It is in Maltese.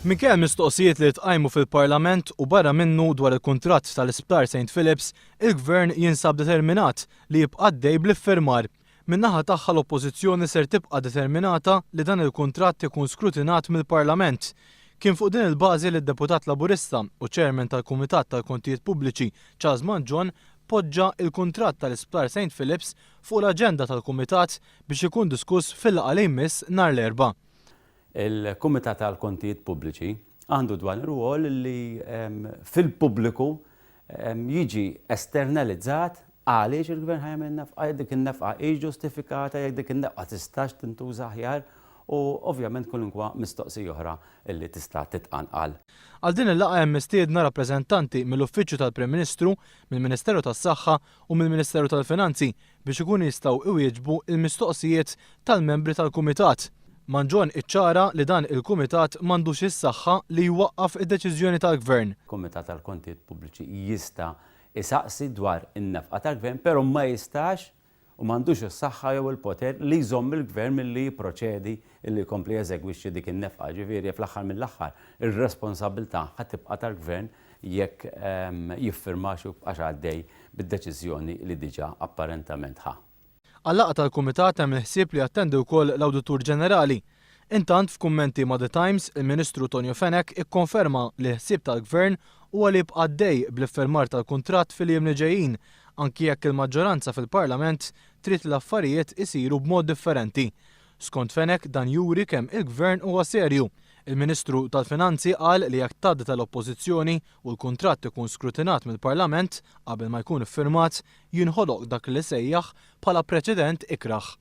Minkejja l-mistoqsijiet li tqajmu fil-Parlament u barra minnu dwar il-kuntratt tal-Isptar St. Philips, il-Gvern jinsab determinat li jibqa' għaddej bl-iffirmar. Min-naħa tagħha l-Oppożizzjoni ser tibqa' determinata li dan il-kuntratt ikun skrutinat mill-Parlament. Kien fuq din il-bażi li d-Deputat Laburista u Chairman tal-Kumitat tal-Kontijiet Pubbliċi Charles Mangion poġġa il-kuntratt tal-Isptar St. Philips fuq l-aġenda tal-Kumitat biex ikun diskuss fil-laqgħa li jmiss nhar l-Erbgħa. Il-Kumitat għall-Kontijiet Pubbliċi għandu dwan ir-rwol li fil-pubbliku jiġi esternalizzat għaliex il-Gvern ħa jagħmel nefqa, jekk dik in-nefqa hix ġustifikata, jekk dik in-nefqa tistax tintuża aħjar u ovvjament kwalunkwa mistoqsija oħra li tista' titqanqal. Għal din il-laqgħa hemm mistiedna rappreżentanti mill-Uffiċċju tal-Prim Ministru, mill-Ministeru tas-Saħħa u mill-Ministeru tal-Finanzi biex ikunu jistgħu iwieġbu l-mistoqsijiet tal-membri tal-Kumitat. Mangion iċċara li dan il-Kumitat m'għandux is-saħħa li jwaqqaf id-deċiżjoni tal-Gvern. Il-Kumitat għall-Kontijiet Pubbliċi jista' jsaqsi dwar in-nefqa tal-Gvern, però ma jistax u m'għandux is-saħħa jew il-poter li jżomm il-Gvern milli jipproċedi li jkompli jeżegwixxi dik in-nefqa. Ġifieri fl-aħħar mill-aħħar ir-responsabbiltà ħa tibqa' tal-Gvern jekk jiffirmax u jibqax għaddej bid-deċiżjoni li diġà apparentament ħa. Għal-laqgħa tal-Kumitat hemm il-ħsieb li jattendi wkoll l-Awditur Ġenerali. Intant, f'kummenti ma' The Times, il-Ministru Tonio Fenech ikkonferma li l-ħsieb tal-Gvern huwa li jibqa' għaddej bl-iffirmar tal-kuntratt fil-jiem li ġejjin, anki jekk il-maġġoranza fil-Parlament trid li l-affarijiet isiru b'mod differenti. Skont Fenech dan juri kemm il-Gvern huwa serju. Il-Ministru tal-Finanzi qal li jekk tgħaddi tal-Oppożizzjoni u l-kuntratt ikun skrutinat mill-Parlament qabel ma jkun iffirmat, jinħoloq dak li sejjaħ bħala preċedent ikrah.